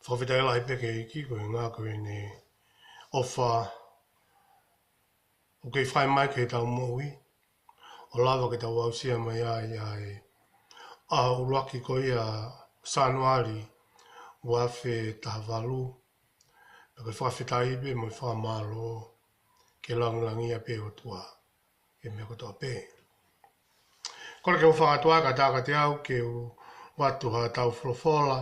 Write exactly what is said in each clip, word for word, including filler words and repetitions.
Fakafetaʻi lahi pē ki he ʻEiki ko e ngāue ko eni ʻofa ʻoku kei fai mai ki heʻetau moʻui, ʻo lava ke tau aʻusia mai ai ʻa e ʻaho ʻuluaki ko ia Sānuali ua afe taha valu. Pea ko e fakafetaʻi pē mo e fakamālō ke langilangiʻia pē ʻOtua he meʻa kotoa pē. Kole ke u fakatuʻa ka tā kiate au ke u ʻoatu haʻatau folofola.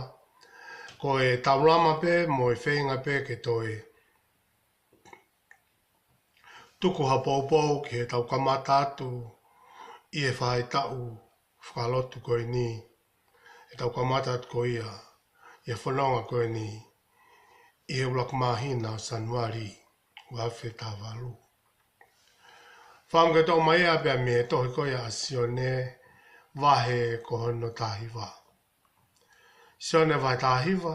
Ko e taulama pē mo e feinga pē ke toe tuku ha poupou ki heʻetau kamata atu ʻi he faʻahitaʻu fakalotu ko eni, ʻetau kamata atu ko ia ʻi he fononga ko eni ʻi he ʻuluaki māhina ʻo Sānuali ua afe taha valu. Fakaʻamu ke toʻo mai ia pea mei he tohi ko ia ʻa Sione vahe ko hono taha hiva. Sione vahe taha hiva.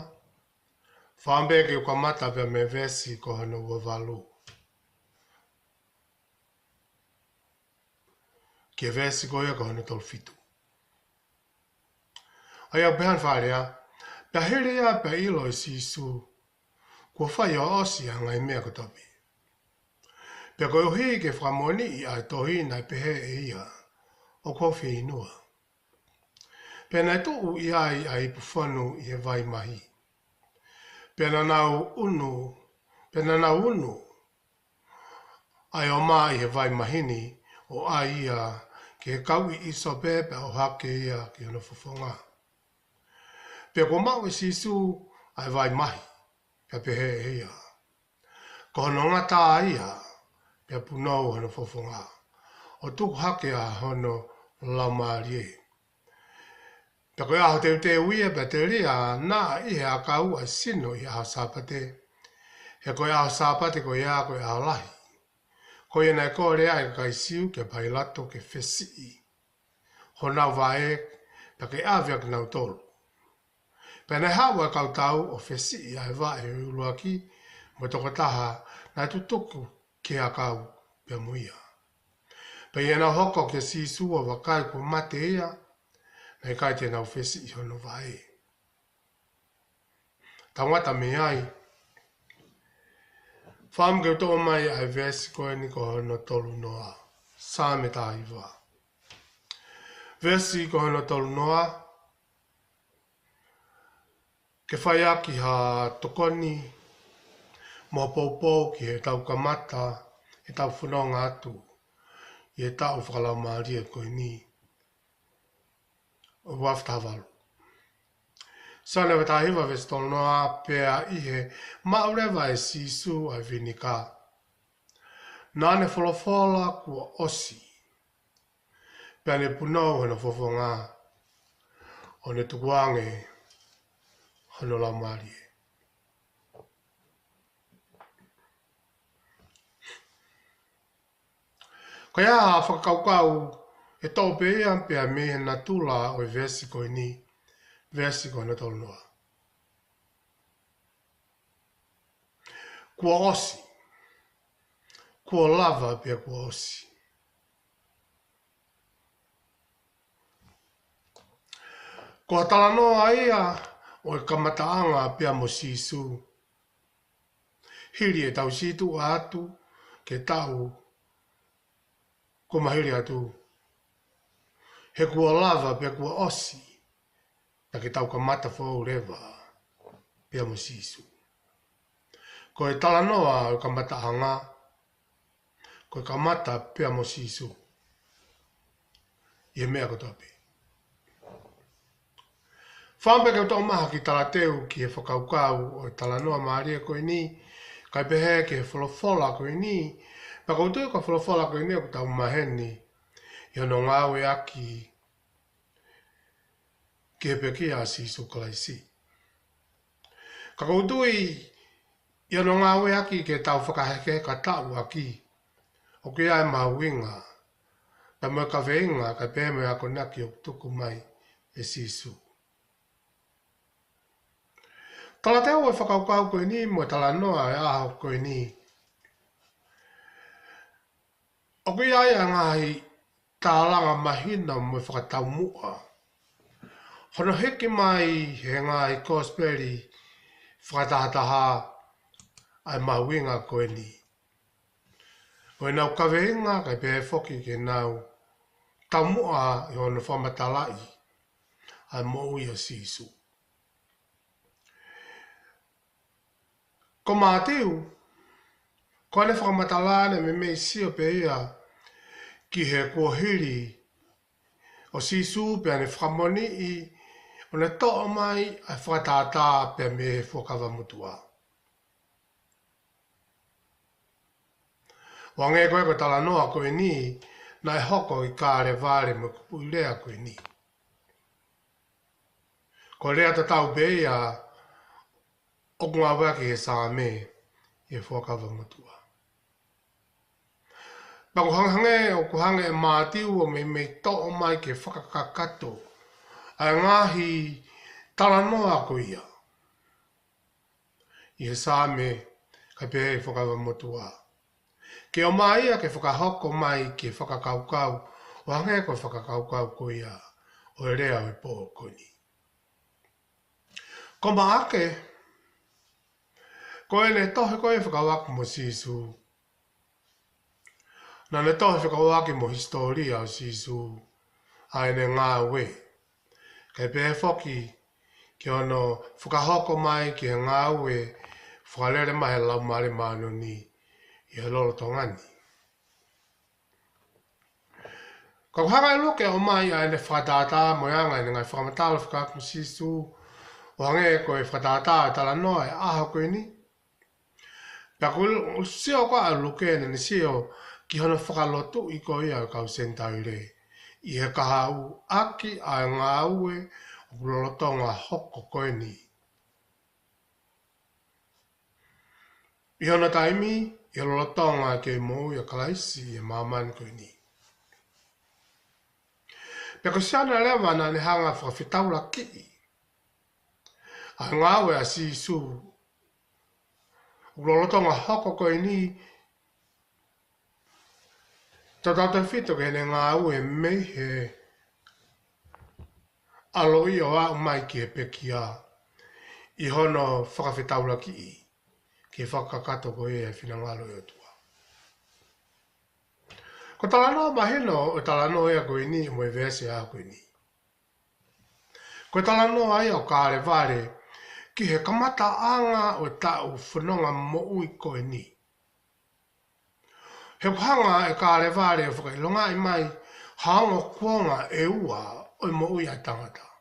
Fakaʻamu pē ke u kamata pea mei he veesi ko hono ua valu ki he veesi ko ia ko hono tolu fitu. ʻA ia ʻoku pehē hono fakalea: Pea hili ia pea ʻilo ʻe Sīsū kuo fai ʻo ʻosi ʻa e ngaahi meʻa kotoa pē. Pea koeʻuhi ke fakamoʻoniʻi ʻa e tohi naʻe pehē ʻe ia, ʻOku ou fieinua. Pea naʻe tuʻu ʻi ai ʻa e ipu fonu ʻi he vai mahi. Pea naʻa nau unu, pea naʻa nau unu ʻa e oma ʻi he vai mahi ni, ʻo ʻai ia ki he kauʻi ʻisope pea ʻohake ia ki hono fofonga. Pea kuo maʻu ʻe Sīsū ʻa e vai mahi, pea pehē ʻe ia, Ko hono ngata ia. Pea punou hono fofonga, ʻo tuku hake ʻa hono laumālie. Pea ko e ʻaho teuteu ia, pea telia naʻa ʻi he ʻakau ʻa e sino ʻi he ʻaho Sāpate, he ko e ʻaho Sāpate ko ia ko e ʻaho lahi. Ko ia naʻe kole ai ʻa e kakai Siu kia Pailato ke fesiʻi honau vaʻe, pea ke ʻave ʻa kinautolu. Pea naʻe haʻu ʻa e kau tau ʻo fesiʻi ʻa e vaʻe ʻo e ʻuluaki mo e tokotaha naʻe tutuku ki he ʻakau pea mo ia. Pea ʻi heʻenau hoko kia Sīsū ʻo vakai kuo mate ia, naʻe ʻikai te nau fesiʻi hono vaʻe. Tau ngata mei ai. Fakaʻamu ke u toʻo mai ʻa e veesi ko eni ko hono tolu noa. Saame taha hiva. Veesi ko hono tolu noa. Ke fai ʻaki ha tokoni mo ha poupou ki heʻetau kamata ʻetau fononga atu ʻi he taʻu fakalaumālie ko eni ʻo e ua afe taha valu. Saame vahe taha hiva veesi tolu noa: Pea ʻi he maʻu leva ʻe Sīsū ʻa e viniká, naʻá ne folofola, Kuo ʻosi. Pea ne punou hono fofonga, ʻo ne tukuange hono laumālie. Ko e hā ha fakakaukau ʻe toʻo pē ia pea mei he natula ʻo e veesi ko eni, veesi ko hono tolu noa? Kuo ʻosi. Kuo lava pea kuo ʻosi. Ko e talanoa ia ʻo e kamataʻanga pea mo Sīsū hili ʻetau sītuʻa atu ki he taʻu kuo mā hili atu. He kuo lava pea kuo ʻosi, naʻa ke tau kamata foʻou leva pea mo Sīsū. Ko e talanoa ʻo e kamataʻanga, ko e kamata pea mo Sīsū ʻi he meʻa kotoa pē. Fakaʻamu pē ke u toʻo mai ha kiʻi talateu ki he fakakaukau ʻo e talanoa mālie ko eni, kae pehē ki he folofola ko eni, pea ʻoku ou tui ko e folofola ko eni ʻoku tau maheni ʻi hono ngāueʻaki ki he pekia ʻa Sīsū Kalaisi. Ka ʻoku ou tui ʻi hono ngāueʻaki ke tau fakahekeheka taʻu ʻaki, ʻoku ʻi ai e mahuʻinga pea mo e kaveinga kae pehē mo e akonaki ʻoku tuku mai ʻe Sīsū. Talateu ʻo e fakakaukau ko eni mo e talanoa ʻo e ʻaho ko eni, ʻoku ʻi ai ʻa e ngaahi tālanga mahino mo e fakataumuʻa hono hiki mai he ngaahi kosipeli fakatahataha ʻa e mahuʻinga ko eni ʻo ʻenau kaveinga kae pehē foki ke nau taumuʻa ʻi hono fakamatalaʻi ʻa e moʻui ʻa Sīsū. Ko Mātiu, ko ʻene fakamatala ʻene meimei sio pē ia ki he kuohili ʻo Sīsū pea ne fakamoʻoniʻi ʻo ne toʻo mai ʻa e fakatātā pea mei he Fuakava Motuʻa. ʻO hangē ko e, ko e talanoa ko eni naʻe hoko ʻi Kalevale mo e kupuʻi lea ko eni. Ko e lea tatau pē ia ʻoku ngāueʻaki he Saame ʻi he Fuakava Motuʻa. Pea ʻoku hangehangē, ʻoku hanga ʻe Mātiu ʻo meimei toʻo mai ke fakakakato ʻa e ngaahi talanoa ko ia ʻi he Saame kae pehē ʻi he Fuakava Motuʻa, ke ʻomai ia ke fakahoko mai ki he fakakaukau, ʻo hangē ko e fakakaukau ko ia ʻo e lea ʻo e pō ko eni. Ko Maʻake, ko ʻene tohi ko ē fekauʻaki mo Sīsū, naʻa ne tohi fekauʻaki mo e hisitōlia ʻo Sīsū, ʻa ʻene ngāue, kae pehē foki ki hono fakahoko mai ki he ngāue fakalele mai ʻe he Laumālie Māʻoniʻoni ʻi he lolotonga ni. Ka ʻoku hanga ʻe Luke ʻo ʻomai ʻa ʻene fakatātā mo e anga ʻene ngaahi fakamatala fekauʻaki mo Sīsū, ʻo hangē ko e fakatātā ʻa e talanoa ʻo e ʻaho ko eni. Pea ʻoku sio ko ē ʻa Luke naʻa ne sio ki hono fakalotuʻi ko ia ʻo e kau Senitaile ʻi he kahaʻu ʻaki ʻa e ngāue ʻoku lolotonga hoko ko eni ʻi hono taimi, ʻi he lolotonga ʻa e kei moʻui ʻa Kalaisi ʻi he māmani ko eni. Pea ko Sione leva naʻa ne hanga ʻo fakafetaulakiʻi ʻa e ngāue ʻa Sīsū ʻoku lolotonga hoko ko eni, tautautefito ki heʻene ngāue mei he ʻaloʻi ʻo aʻu mai ki he pekia, ʻi hono fakafetaulakiʻi ki he fakakakato ko ia ʻa e finangalo ʻo e ʻOtua. Ko e talanoa mahino ʻo e talanoa ia ko eni mo e veesi ʻa ko eni. Ko e talanoa ia ʻo Kalevale ki he kamataʻanga ʻo e taʻu fononga moʻui ko eni. He ʻoku hanga ʻe Kalevale ʻo fakaʻilongaʻi mai ha ongo kuonga ʻe ua ʻo e moʻui ʻa e tangata.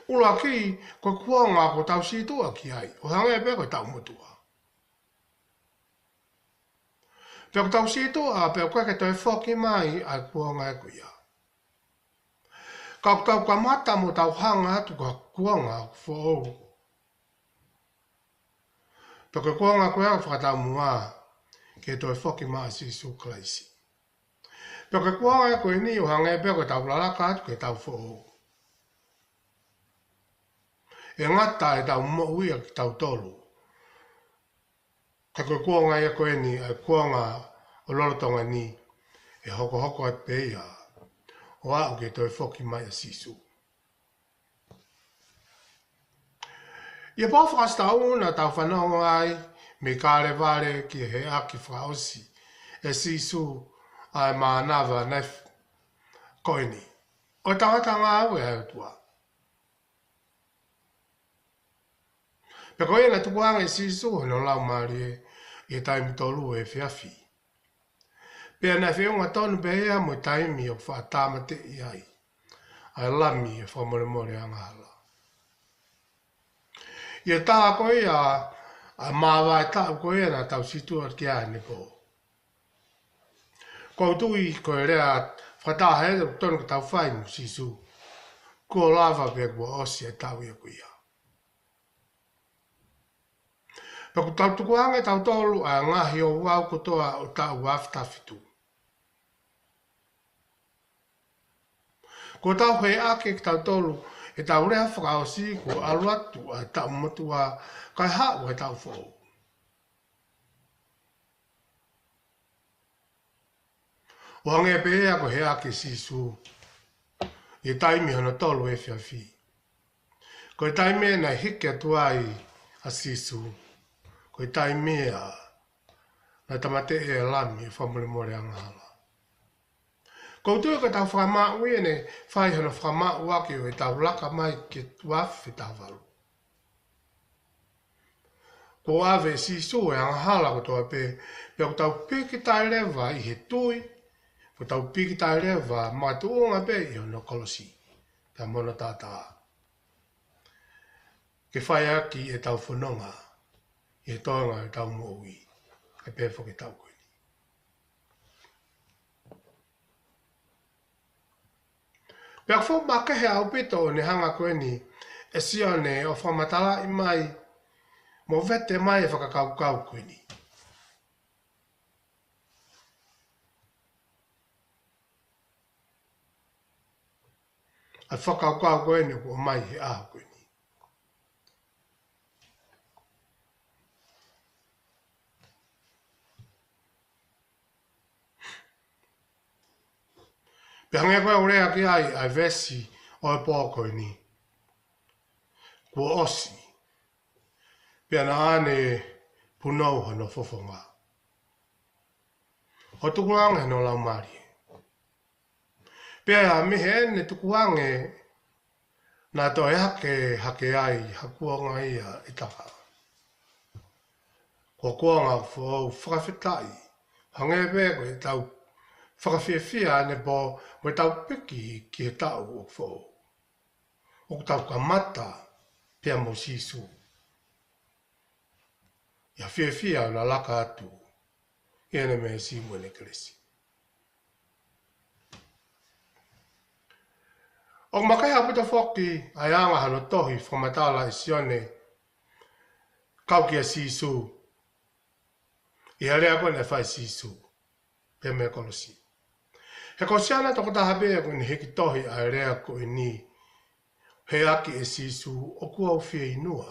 ʻUluaki, ko e kuonga ʻoku tau sītuʻa ki ai, ʻo hangē pē ko e taʻu motuʻa. Pea ʻoku tau sītuʻa, pea ʻoku ʻikai ke toe foki mai ʻa e kuonga ko ia. Ka ʻoku tau kamata mo tau hanga atu ki ha kuonga ʻoku foʻou. Pea ko e kuonga ko ia ʻoku fakataumuʻa ke toe foki mai ʻa Sīsū Kalaisi. Pea ko e kuonga ko eni ʻo hangē pē ko ʻetau lalaka atu ki he taʻu foʻou. ʻE ngata ʻetau moʻui ʻa kitautolu. Ka ko e kuonga ia ko eni, ʻa e kuonga ʻo lolotonga ni, ʻe hokohoko atu pē ia ʻo aʻu ki he toe foki mai ʻa Sīsū. ʻI he pō fakaʻosi taʻu naʻa tau fanongo ai mei Kalevale ki he heʻaki fakaʻosi ʻe Sīsū ʻa e mānava naʻe f-, ko eni ʻo e tangata ngāue ʻa e ʻOtua. Pea ko ia naʻe tukuange ʻe Sīsū hono laumālie ʻi he taimi tolu ʻo e efiafi. Pea naʻe feʻunga tonu pē ia mo e taimi ʻoku faʻa tāmateʻi ai ʻa e Lami ʻo e fakamolemole angahala. ʻI he taha ko ia ʻa e māvae taʻu ko ia naʻa tau sītuʻa ki ai ʻanepō. Ko u tui ko e lea fakataha ʻoku totonu ke tau fai mo Sīsū, kuo lava pea kuo ʻosi e taʻu ia ko ia. Pea ʻoku tau tukuange ʻe tautolu ʻa e ngaahi ouau kotoa ʻo e taʻu afe taha fitu. Kuo tau heʻaki ʻe kitautolu ʻetau lea fakaʻosi kuo ʻalu atu ʻa e taʻu motuʻa kae haʻu ʻa e taʻu foʻou. ʻO hangē pē ia ko e heʻaki ʻe Sīsū ʻi he taimi hono tolu efiafi. Ko e taimi naʻe hiki atu ai ʻa Sīsū, ko e taimi ia naʻe tāmateʻi ai e Lami ʻo e fakamolemole angahala. Ko u tui ko ʻetau fakamaʻu ia naʻe fai hono fakamaʻu ʻaki ʻo ʻetau laka mai ki he uaafe taha valu. Kuo ʻave ʻe Sīsū e angahala kotoa pē, pea ʻoku tau pīkitai leva ʻi he tui, ʻoku tau pīkitai leva makatuʻunga pē ʻi hono kolosi, pea mo hono taʻataʻa. Ke fai ʻaki ʻetau fononga ʻi he toenga ʻo ʻetau moʻui, ʻa e pehē foki ʻetau ko eni. Pea ʻoku fuʻu makehe ʻaupito ʻene hanga ko eni ʻe Sione ʻo fakamatalaʻi mai mo vete mai e fakakaukau ko eni. ʻA e fakakaukau ko eni ʻoku ʻomai he ʻaho ko eni. Pea hangē ko e ʻoku lea ki ai ʻa e veesi ʻo e pō ko eni. Kuo ʻosi. Pea naʻa ne punou hono fofonga ʻo tukuange hono laumālie. Pea mei heʻene tukuange naʻe toe hake hake ai ha kuonga ia ʻe taha. Ko e kuonga foʻou. Fakafetaʻi. Hangē pē ko ʻetau fakafiefia ʻanepō mo ʻetau piki ki he taʻu ʻoku foʻou. ʻOku tau kamata pea mo Sīsū ʻi he fiefia ʻo lalaka atu ʻi heʻene meesi mo ʻene kelesi. ʻOku makehe ʻaupito foki ʻa e anga hono tohi fakamatala ʻe Sione kau kia Sīsū, ʻi he lea ko ē naʻe fai ʻe Sīsū pea mei he kolosi. He ko Sione tokotaha pē ʻoku ne hiki tohi ʻa e lea ko eni, he ʻaki ʻe Sīsū, ʻOku ou fieinua.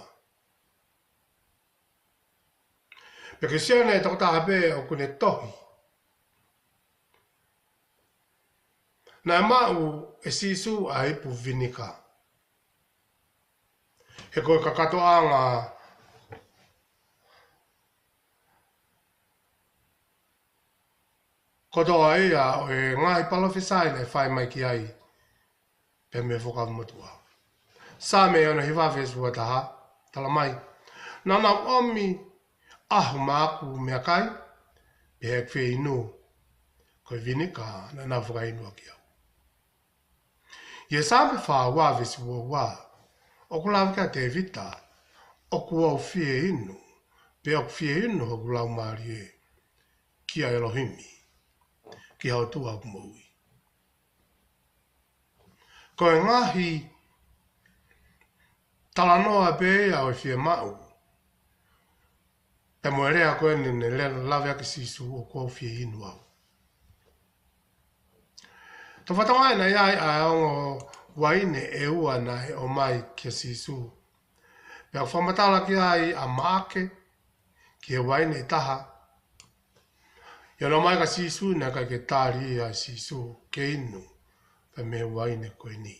Pea ko Sione tokotaha pē ʻoku ne tohi naʻe maʻu ʻe Sīsū ʻa e ipu vinika. He ko e kakatoʻanga kotoa ia ʻo e ngaahi palōfisai naʻe fai mai ki ai pea mei he Fuakava Motuʻa. Saame ono hiva veesi ua taha, tala mai: Naʻa nau ʻomi ʻaho maʻaku meʻakai, pea ʻi heʻeku fie inu, ko e vinika naʻa nau fakainu ʻaki au. ʻI he Saame fā ua veesi ua ua, ʻoku lave ki ai ʻa Tēvita, ʻOku ou fie inu, pea ʻoku fie inu hoku laumālie kia ʻElohimi, ki ha ʻOtua ʻoku moʻui. Ko e ngaahi talanoa pē ia ʻo e fiemaʻu, pea mo e lea ko ē naʻe lea, lave ʻaki ʻe Sīsū, ʻOku ou fie inu au. Tau fakatokangaʻi naʻe ʻi ai ʻa e ongo uaine ʻe ua naʻe ʻomai kia Sīsū. Pea ʻoku fakamatala ki ai ʻa Maʻake ki he uaine ʻe taha. ʻI hono ʻomai kia Sīsū, naʻe ʻikai ke tali ia ʻe Sīsū ke inu pea mei he uaine ko eni.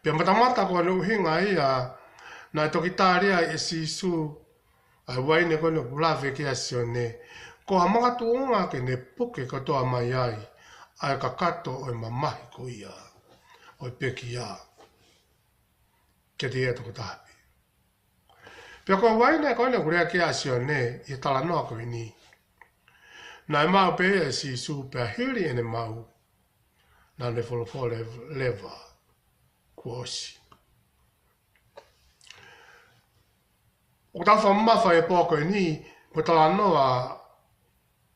Pea matamata ko hono ʻuhinga ia naʻe toki tali ai ʻe Sīsū ʻa e uaine ko eni ʻoku lave ki ai ʻa Sione, ko ha makatuʻunga ke ne puke kotoa mai ai ʻa e kakato ʻo e mamahi ko ia ʻo e pekia kiate ia tokotaha pē. Pea ko e uaine ko eni ʻoku lea ki ai ʻa Sione ʻi he talanoa ko eni, naʻe maʻu pē ia ʻe Sīsū, pea hili ʻene maʻu, naʻa ne folofola leva, Kuo ʻosi. ʻOku tau fakamamafa he pō ko eni mo e talanoa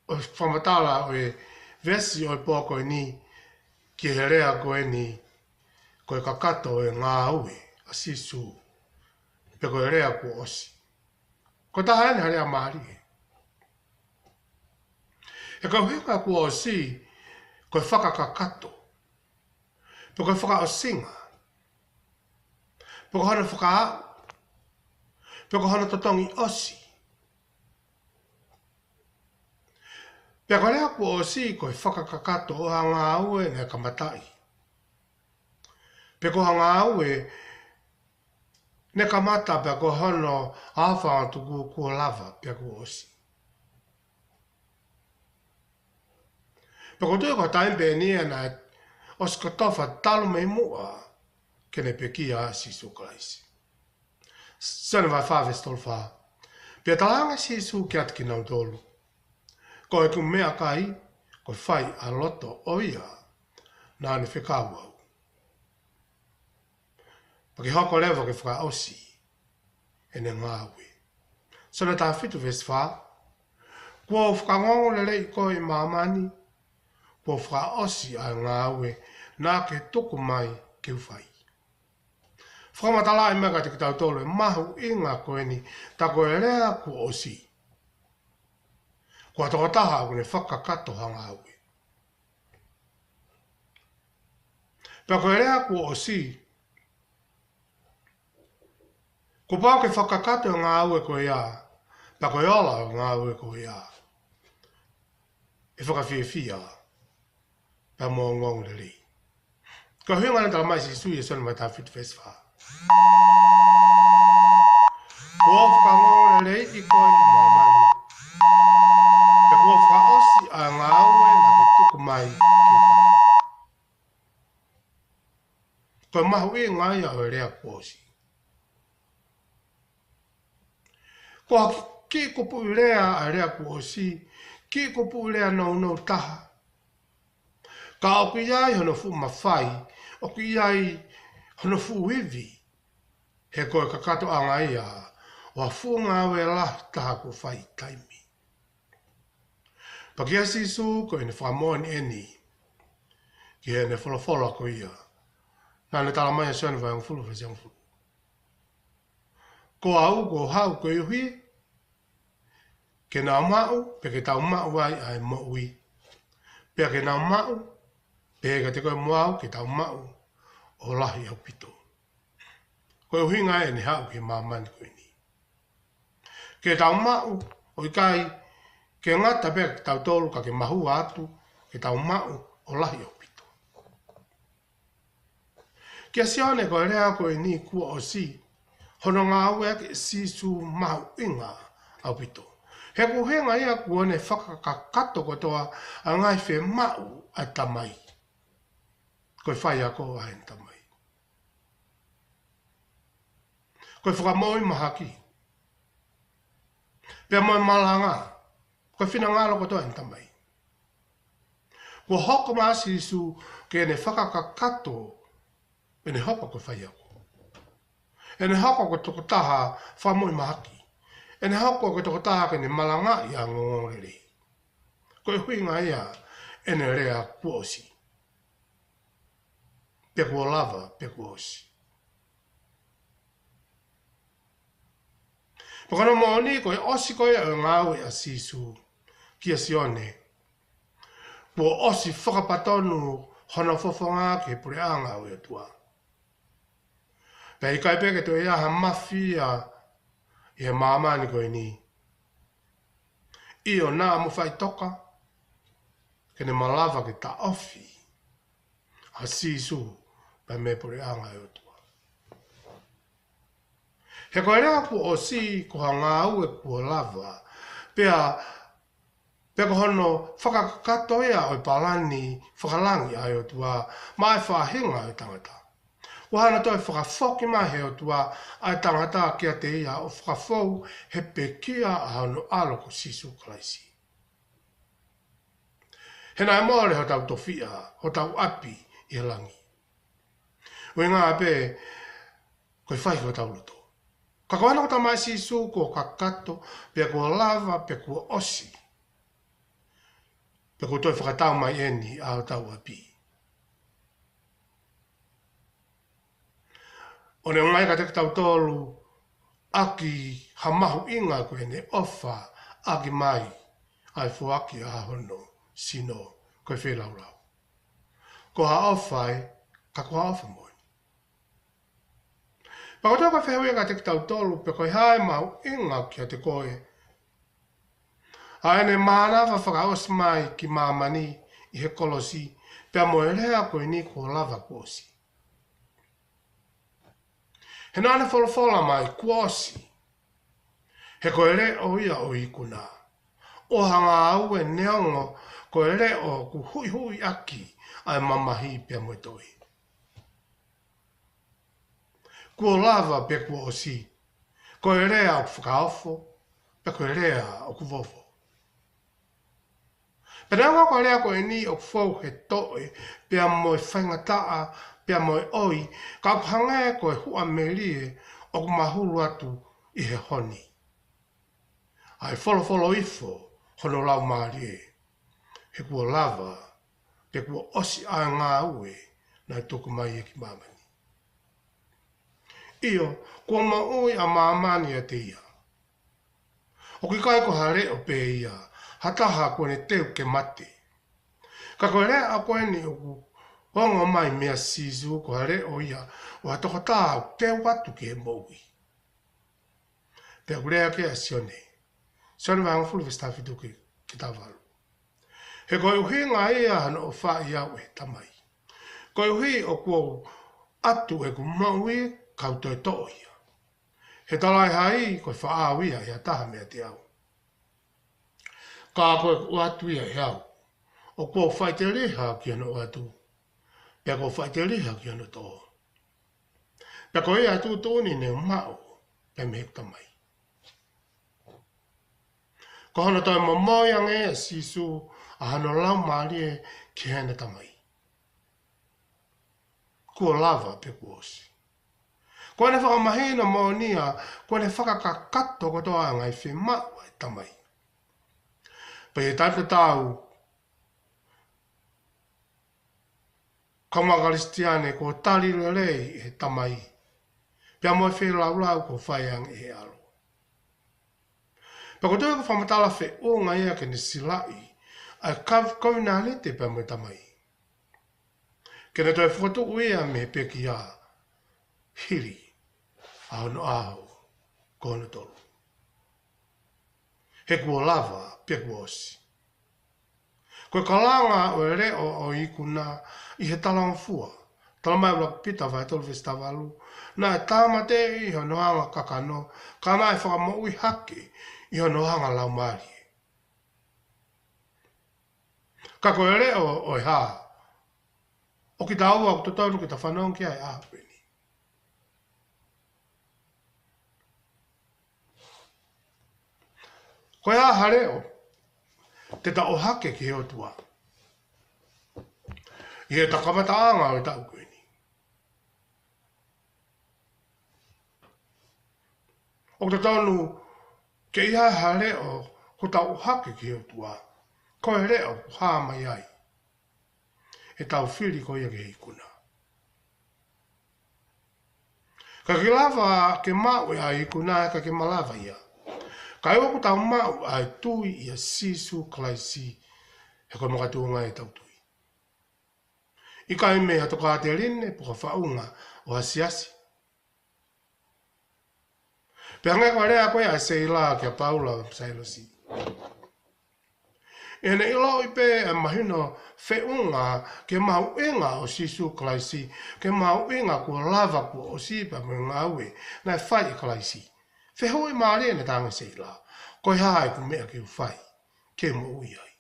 ʻo e fakamatala ʻo e veesi ʻo e pō ko eni ki he lea ko eni, ko e kakato ʻo e ngāue ʻa Sīsū, pe ko e lea kuo ʻosi. Ko e taha eni ha lea mālie. He ko e ʻuhinga kuo ʻosi, ko e fakakakato, pe ko e fakaʻosinga, pe ko hono fakaaʻu, pe ko hono totongi ʻosi. Pea ko e lea kuo ʻosi, ko e fakakakato ʻo ha ngāue naʻe kamataʻi. Pe ko ha ngāue ne kamata pea ko hono aofangatuku kuo lava pea kuo ʻosi. Pea ko e tuʻu ko e taimi pē ʻeni ia naʻe ʻosi kotofa talu mei muʻa ke ne pekia ʻa Sīsū Kalaisi. Sione vahe fā veesi tolu fā. Pea talaange ʻe Sīsū kiate kinautolu, Ko ʻeku meʻakai, ko e fai ʻa e loto ʻo ia naʻa ne fekau au. Pea ke hoko leva ke fakaʻosi ʻene ngāue. Sione taha fitu veesi fā. Kuo u fakaongoongo lelei koe ʻi māmani, kuo u fakaʻosi ʻa e ngāue naʻa ke tuku mai ke u fai. Fakamatalaʻi mai kiate kitautolu e mahuʻinga ko eni, tā ko e lea kuo ʻosi. Ko ha tokotaha ʻoku ne fakakakato ha ngāue. Pea ko e lea kuo ʻosi, kuo pau ke fakakakato e ngāue ko ia, pea ko e ola ʻo e ngāue ko ia ʻe fakafiefia pea mo ongoongo lelei. Ko e ʻuhinga ʻena naʻe talamai ʻe Sīsū ʻi he Sione vahe taha fitu veesi fā. Kuo u fakaongoongo lelei koe ʻi māmani, pea kuo u fakaʻosi ʻa e ngāue naʻa ke tuku mai ke u fai. Ko e mahuʻinga ia ʻo e lea kuo ʻosi. Ko ha kiʻi kupuʻi lea ʻa e lea kuo ʻosi, kiʻi kupuʻi lea nounou taha. Ka ʻoku ʻi ai hono fuʻu mafai, ʻoku ʻi ai hono fuʻu ivi, he ko e kakatoʻanga ia ʻo ha fuʻu ngāue lahi taha kuo fai ʻi taimi. Pea kia Sīsū ko ʻene fakamoʻoni ʻeni ki heʻene folofola ko ia naʻa ne talamai ʻi Sione vahe hongofulu veesi hongofulu. Ko au kuo u haʻu koeʻuhi ke nau maʻu, pea ke tau maʻu ai ʻa e moʻui, pea ke nau maʻu, pea kiate koe mo au ke tau maʻu ʻo lahi ʻaupito. Ko e ʻuhinga ʻene haʻu ki māmani ko eni. Ke tau maʻu, ʻo ʻikai ke ngata pē kitautolu ka ke mahua atu, ke tau maʻu ʻo lahi ʻaupito. Kia Sione ko e lea ko eni kuo ʻosi, hono ngāueʻaki ʻe Sīsū mahuʻinga ʻaupito. He ko e ʻuhinga ia kuo ne fakakakato kotoa ʻa e ngaahi fiemaʻu ʻa e Tamai. Ko e faiako ʻa ʻene Tamai. Ko e fakamoʻui mahaki. Pea mo e malanga. Ko e finangalo kotoa ʻene Tamai. Kuo hoko mai ʻa Sīsū ke ne fakakakato, ʻene hoko ko e faiako. ʻEne hoko ko e tokotaha fakamoʻui mahaki. ʻEne hoko ko e tokotaha ke ne malangaʻi ʻa e ongoongolelei. Ko e ʻuhinga ia ʻene lea kuo ʻosi. Pea kuo lava, pea kuo ʻosi. Pea ko hono moʻoni ko e ʻosi ko ia ʻo e ngāue ʻa Sīsū kia Sione, kuo ʻosi fakapatonu hono fofonga ki he puleʻanga ʻo e ʻOtua. Pea ʻikai pē ke toe ʻi ai ha mafia ʻi he māmani ko eni. ʻIo, naʻa mo faʻitoka, ke ne malava ke taʻofi ʻa Sīsū pea mei he puleʻanga ʻo e ʻOtua. He ko e lea kuo ʻosi ko ha ngāue kuo lava, pea, pea ko hono fakakakato ia ʻo e palani fakalangi ʻa e ʻOtua maʻa e faʻahinga ʻo e tangata. Kuo hanga ʻo toe fakafoki mai ʻe he ʻOtua ʻa e tangata kiate ia ʻo fakafou he pekia ʻa hono ʻAlo ko Sīsū Kalaisi. He naʻe mole hotau tofiʻa, hotau ʻapi ʻi he langi. ʻUhinga pē ko e fai hotau loto. Ka ko hono talamai ʻe Sīsū kuo kakato, pea kuo lava, pea kuo ʻosi. Pea kuo toe fakatau mai eni ʻa hotau ʻapi. ʻO ne ʻomai kiate kitautolu ʻaki ha mahuʻinga ko ʻene ʻofa ʻaki mai ʻa e foaki ʻa hono sino ko e feilaulau. Ko ha ʻofa ē, ka ko ha ʻofa moʻoni. Pea ko e toe ko e fehuʻi kiate kitautolu, pe ko e hā e mahuʻinga kiate koe ʻa ʻene mānava fakaʻosi mai ki māmani ʻi he kolosi, pea mo e lea ko eni kuo lava kuo ʻosi. He naʻa ne folofola mai kuo ʻosi, he ko e leʻo ia ʻo e ikuna, ʻo ha ngāue neongo ko e leʻo ʻoku huʻihuʻiʻaki ʻa e mamahi pea mo e toʻe. Kuo lava pea kuo ʻosi, ko e lea ʻoku fakaofo, pea ko e lea ʻoku vovo. Pea neongo ko e lea ko eni ʻoku fou he toʻe, pea mo e faingataʻa, pea mo e ʻoi, ka ʻoku hangē ko e huʻa melie ʻoku mahulu atu ʻi he honi. ʻA e folofola ifo hono Laumālie, he kuo lava, pea kuo ʻosi ʻa e ngāue naʻe tuku mai ia ki māmani. ʻIo, kuo moʻui ʻa māmani ʻiate ia. ʻOku ʻikai ko ha leʻo pē ia, ha taha kuo ne teu ke mate. Ka ko e lea ko eni ʻoku ongo mai meia Sīsū ko ha leʻo ia ʻo ha tokotaha ʻoku teu atu ki he moʻui. Pea ʻoku lea ki ai ʻa Sione. Sione vahe hongofulu veesi taha fitu ki, ki he taha valu. He ko e ʻuhinga ia hono ʻofaʻi au ʻe he Tamai, koeʻuhi ʻoku ou ʻatu ʻeku moʻui kau toe toʻo ia. He talaʻehai ko e faʻao ia ʻe ha taha meiate au. Ka ko ʻeku ʻoatu ia ʻe au, ʻoku ou faʻiteliha ki hono ʻoatu, pea ʻoku ou faʻiteliha ki hono toʻo. Pea ko ia ʻa e tuʻutuʻuni ne u maʻu pea mei heʻeku Tamai. Ko hono toe momoi ange ʻe Sīsū ʻa hono Laumālie ki heʻene Tamai. Kuo lava pea kuo ʻosi. Kuo ne fakamahino moʻoni ia, kuo ne fakakakato kotoa ʻa e ngaahi fiemaʻu ʻa e Tamai. Pea ʻi he taimi tatau, kaungā Kalisitiane, kuo tali lelei ʻe he Tamai, pea mo e feilaulau kuo fai ange ʻe he ʻAlo. Pea ko e toe ko e fakamatala feʻunga ia ke ne silaʻi ʻa e kav-, kovinānite pea mo e Tamai, ke ne toe fokotuʻu ia mei he pekia hili ʻa hono ʻaho ko hono tolu. He kuo lava pea kuo ʻosi. Ko e kalanga ʻo e leʻo ʻo e ikuna ʻi he talangofua, talamai ʻe ʻuluaki Pita vahe tolu veesi taha valu, naʻe tāmateʻi ʻi hono anga kakano, ka naʻe fakamoʻui hake ʻi hono anga laumālie. Ka ko e leʻo ʻo e hā? ʻO kitaua ʻoku totonu ke ta fanongo ki ai ʻaho ko eni. Ko e hā ha leʻo te ta ʻohake ki he ʻOtua ʻi he kamataʻanga ʻo e taʻu ko eni? ʻOku totonu ke ʻi ai ha leʻo ʻoku tau ʻohake ki he ʻOtua, ko e leʻo ʻoku hā mai ai ʻetau fili ko ia ki he ikuna. Ka ke lava ke maʻu ʻa e ikuna, ka ke malava ia. Ka ʻoku tau maʻu ʻa e tui ʻia Sīsū Kalaisi, he ko e makatuʻunga ʻetau tui. ʻIkai mei ha tokāteline pe ko ha faʻunga ʻo ha siasi. Pea hangē ko e lea ko ia ʻa Seila kia Paula mo Sailosi. ʻI heʻene ʻiloʻi pē ʻa e mahino feʻunga ki he mahuʻinga ʻo Sīsū Kalaisi, ki he mahuʻinga kuo lava kuo ʻosi pea mo e ngāue naʻe fai ʻe Kalaisi, fehuʻi mālie ʻene tangi ʻe Seila: Ko e hā ʻeku meʻa ke u fai ke u moʻui ai?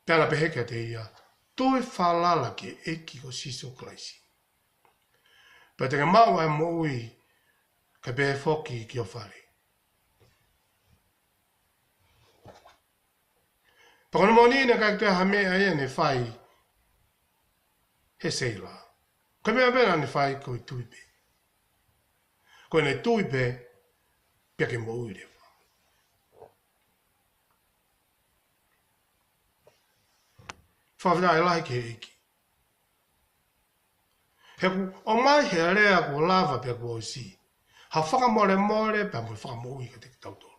Pea na pehē kiate ia: Tui falala ki he ʻEiki ko Sīsū Kalaisi, pea te ke maʻu ʻa e moʻui, kae pehē foki ki ho fale. Pea ko hono moʻoni naʻe ʻikai toe ha meʻa ia naʻe fai ʻe Seila. Ko e meʻa pē naʻa ne fai ko e tui pē. Ko ʻene tui pē, pea ke moʻui leva. Fakafetaʻi lahi ki he ʻEiki. He kuo ʻomai he lea kuo lava pea kuo ʻosi ha fakamolemole pea mo e fakamoʻui kiate kitautolu.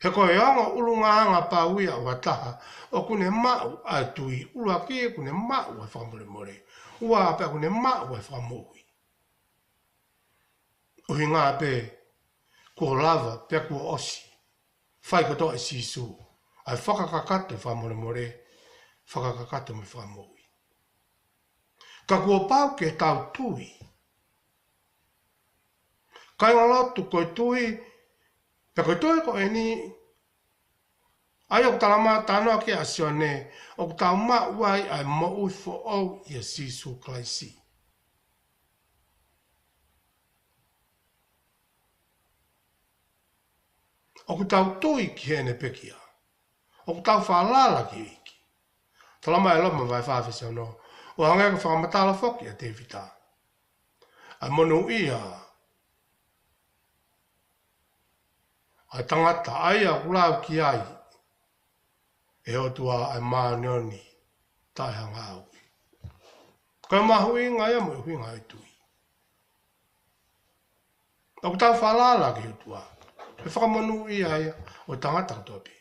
He ko e ongo ʻulungaanga pau ia ʻo ha taha ʻoku ne maʻu ʻa e tui. ʻUluaki, ʻoku ne maʻu ʻa e fakamolemole. Ua, pea ʻoku ne maʻu ʻa e fakamoʻui. ʻUhinga pē, kuo lava pea kuo ʻosi. Fai kotoa ʻe Sīsū ʻa e fakakakato e fakamolemole, fakakakato mo e fakamoʻui. Ka kuo pau ke tau tui. Kāingalotu, ko e tui, pea ko e tui ko eni, ʻa ia ʻoku tala mai ʻe he talanoa ki ai ʻa Sione, ʻoku tau maʻu ai ʻa e moʻui foʻou ʻia Sīsū Kalaisi. ʻOku tau tui ki heʻene pekia. ʻOku tau falala ki he ʻEiki. Tala mai ʻe Loma vahe fā veesi ono, ʻo hangē ko e fakamatala foki ʻa Tēvita, ʻa e monūʻia ʻa e tangata ʻa ia ʻoku lau ki ai ʻe he ʻOtua ʻa e māʻoniʻoni taʻehangāuʻi. Ko e mahuʻinga ia mo e ʻuhinga ʻo e tui. ʻOku tau falala ki he ʻOtua, ʻa e fakamonūʻia ia ʻo e tangata kotoa pē.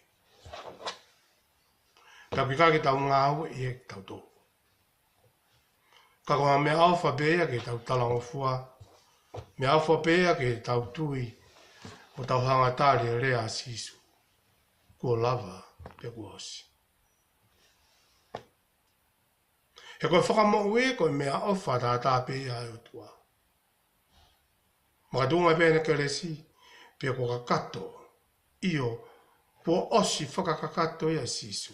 Pea ʻoku ʻikai ke tau ngāueʻi ia ʻe kitautolu. Ka ko e meʻaʻofa pē ia ke tau talangofua, meʻaʻofa pē ia ke tau tui, ʻo tau hanga ʻo tali e lea ʻa Sīsū, kuo lava pea kuo ʻosi. He ko e fakamoʻui ko e meʻaʻofa taʻataʻa pē ia ʻa e ʻOtua. Makatuʻunga pē ʻene kelesi, pea kuo kakato, ʻio, kuo ʻosi fakakakato ia ʻe Sīsū.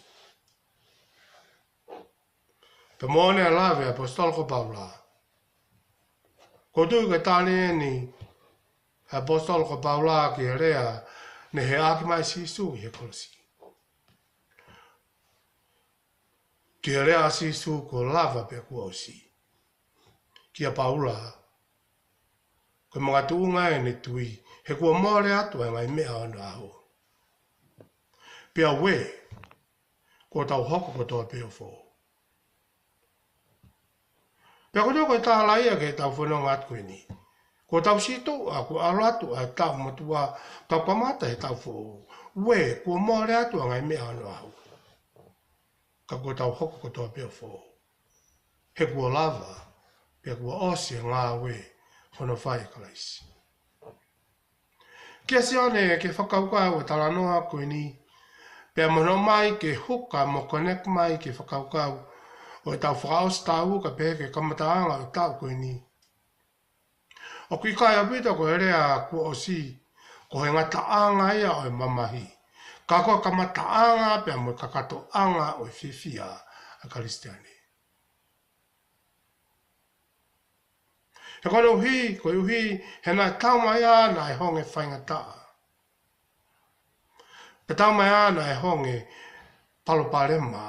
Pea mo ʻene lave ʻa e ʻaposetolo ko Paula. ʻOku ou tui ko e tali eni ʻa e ʻaposetolo ko Paula ki he lea naʻe heʻaki mai ʻe Sīsū ʻi he kolosi. Ki he lea ʻa Sīsū kuo lava pea kuo ʻosi. Kia Paula, ko e makatuʻunga ʻene tui, he kuo mole atu ʻa e ngaahi meʻa ʻo onoʻaho. Pea ue, kuo tau hoko kotoa pē ʻo foʻou. Pea ko e toko e tala ia ke tau fononga atu ko eni. Kuo tau sītuʻa, kuo ʻalu atu ʻa e taʻu motuʻa, tau kamata he taʻu foʻou. Ue, kuo mole atu ʻa e ngaahi meʻa ʻo onoʻaho. Ka kuo tau hoko kotoa pē ʻo foʻou. He kuo lava, pea kuo ʻosi e ngāue hono fai ʻe Kalaisi. Kia Sione, ki he fakakaukau ʻo e talanoa ko eni, pea mo hono ʻomai ke huka mo connect mai ki he fakakaukau ʻo ʻetau fakaʻosi taʻu kae pehē ki he kamataʻanga ʻo e taʻu ko eni. ʻOku ʻikai ʻaupito ko e lea kuo ʻosi, ko e ngataʻanga ia ʻo e mamahi. Ka ko e kamataʻanga pea mo e kakatoʻanga ʻo e fiefia ʻa e Kalisitiane. He koeʻuhi, koeʻuhi, he naʻe taumaiā ʻa e honge faingataʻa. Pea taumaiā ʻa e honge palopalema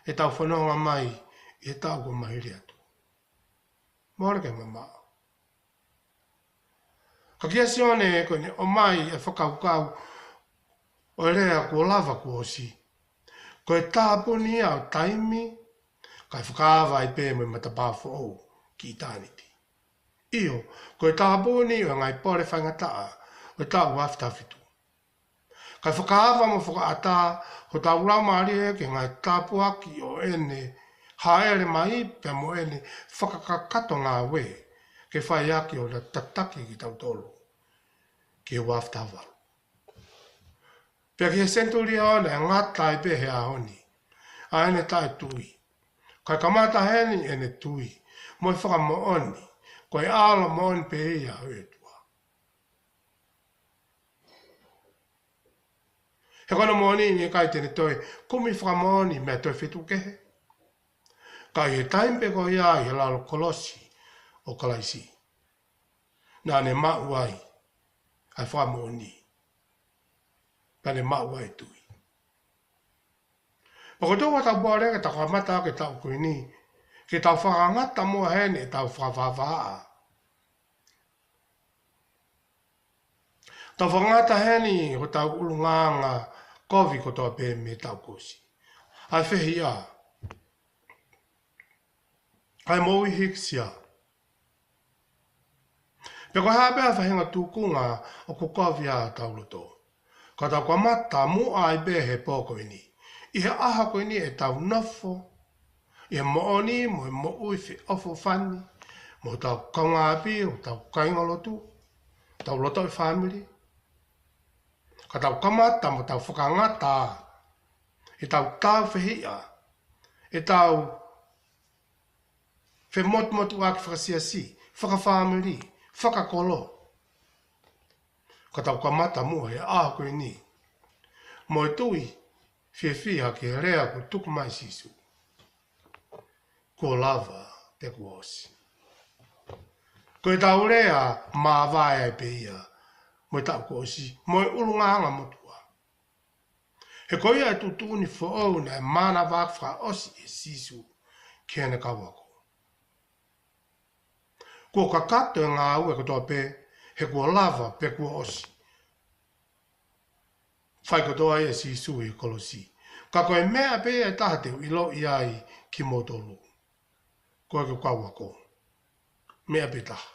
ʻetau fononga mai ʻi he taʻu kuo maliu atu. Mole ke mamaʻo. Ka kia Sione ko ʻene ʻomai e fakakaukau ʻo e lea kuo lava kuo ʻosi. Ko e tāpuni ia ʻo taimi, kae fakaava ai pē mo e matapā foʻou ki ʻitāniti. ʻIo, ko e tāpuni ʻo e ngaahi pole faingataʻa ʻo e taʻu ua afe taha fitu. Kae fakaava mo fakaʻatā hotau laumālie ki he ngaahi tāpuaki ʻo ʻene hāʻele mai pea mo ʻene fakakakato ngāue ke fai ʻaki ʻo na tataki kitautolu ki he ua afe taha valu. Pea ki he senituli ʻo na e ngata ai pē he ʻaho ni ʻa ʻene taʻetui. Kae kamata heni ʻene tui mo e fakamoʻoni, ko e ʻAlo moʻoni pē ia ʻo e ʻOtua. He ko hono moʻoni ni ʻikai te ne toe kumi fakamoʻoni mei ha toe feituʻu kehe. Ka ʻi he taimi pē ko ia ʻi he lalo kolosi ʻo Kalaisi, naʻa ne maʻu ai ʻa e fakamoʻoni. Pea ne maʻu ai e tui. Pea ko e tau ʻetau pole ke tau kamata ke tau ko eni, ke tau fakangata muʻa heni ʻetau fakavavaa. Tau fakangata heni hotau ʻulungaanga kovi kotoa pē mei he taʻu kuo ʻosi. ʻA e fehiʻa. ʻA e moʻui hīkisia. Pea ko e hā pē ʻa e faʻahinga tūkunga ʻoku kovi ai hotau loto. Ka tau kamata muʻa ai pē he pō ko eni. ʻI he ʻaho ko eni ʻetau nofo ʻi he moʻoni mo e moʻui feʻofoʻofani mo hotau kaungāʻapi, hotau kāingalotu, hotau lotoʻi fāmili. Ka tau kamata mo tau fakangata ʻetau tāufehiʻa, ʻetau femotumotuʻaki fakasiasi, fakafāmili, fakakolo. Ka tau kamata muʻa he ʻaho ko eni mo e tui fiefia ki he lea kuo tuku mai ʻe Sīsū, kuo lava pea kuo ʻosi. Ko ʻetau lea māvae ai pē ia mo e taʻu kuo ʻosi, mo e ʻulungaanga motuʻa. He ko ia e tuʻutuʻuni foʻou naʻe mānava fakaʻosi ʻe Sīsū ki heʻene kau ako. Kuo kakato e ngāue kotoa pē, he kuo lava pea kuo ʻosi. Fai kotoa ia ʻe Sīsū ʻi he kolosi. Ka ko e meʻa pē ʻe taha te u ʻiloʻi ai kimoutolu, ko e kau ako. Meʻa pē taha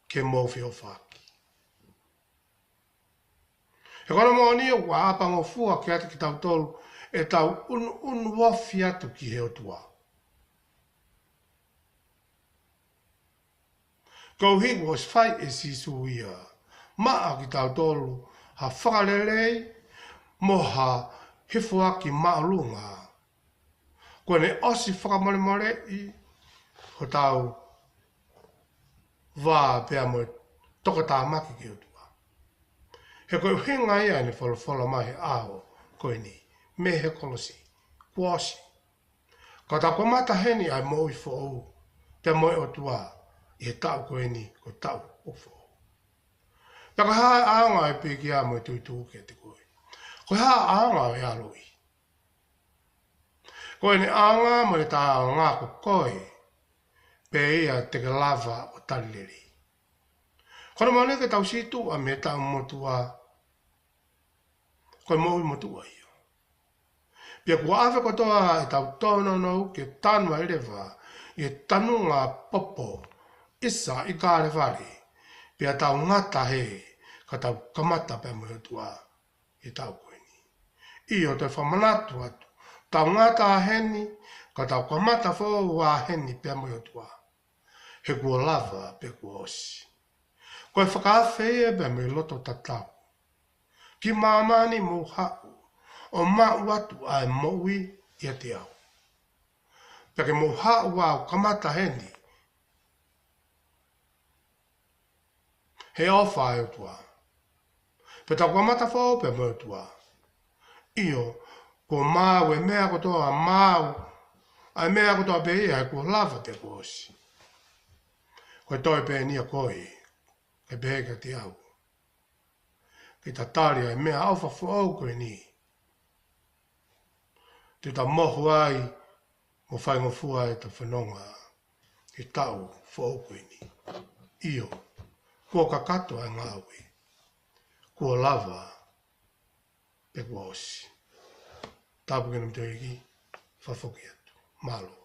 ke mou feʻofaʻaki. He ko hono moʻoni ʻoku ʻapangofua kiate kitautolu ʻetau ʻunuʻunu ofi atu ki he ʻOtua. Koeʻuhi kuo ʻosi fai ʻe Sīsū ia maʻa kitautolu ha fakalelei mo ha hifoaki māʻolunga. Kuo ne ʻosi fakamolemoleʻi hotau vā pea mo e tokatāmaki ki he ʻOtua. He ko e ʻuhinga ia ʻene folofola mai he ʻaho ko eni mei he kolosi, kuo ʻosi. Ka tau kamata heni ʻa e moʻui foʻou pea mo e ʻOtua ʻi he taʻu ko eni, ko e taʻu ʻoku foʻou. Pea ko e hā e ʻaonga ʻo e pekia mo e tuituʻu kiate koe? Ko e hā e ʻaonga ʻo e ʻaloʻi? Ko ʻene ʻaonga mo ʻene taʻeʻaonga ko koe pē ia te ke lava ʻo tali lelei. Ko hono moʻoni ke tau sītuʻa mei he taʻu motuʻa, ko e moʻui motuʻa ia. Pea kuo ʻave kotoa ʻetau tōnounou ke tanu ai leva ʻi he tanunga popo ʻisa ʻi Kalevale, pea tau ngata hē ka tau kamata pea mo e ʻOtua ʻi he taʻu ko eni. ʻIo, te u fakamanatu atu, tau ngata heni ka tau kamata foʻou heni pea mo e ʻOtua, he kuo lava pea kuo ʻosi. Ko e fakaafe ia pea mo e loto tatau. Ki māmani mou haʻu ʻo maʻu atu ʻa e moʻui ʻiate au. Pea ke mou haʻu ʻo kamata heni he ʻofa ʻa e ʻOtua. Pea tau kamata foʻou pea mo e ʻOtua. ʻIo, kuo maau e meʻa kotoa, maau ʻa e meʻa kotoa pē ia, he kuo lava pea kuo ʻosi. Ko e toe pē eni ia koe, ke pehē kiate au, ke ta tali ʻa e meʻaʻofa foʻou ko eni, te ta mohu ai mo faingofua ʻeta fononga ʻi he taʻu foʻou ko eni. ʻIo, kuo kakato ʻa e ngāue, kuo lava pea kuo ʻosi. Tāpuekina kimoutolu ʻe he ʻEiki, fakafoki atu. Mālō.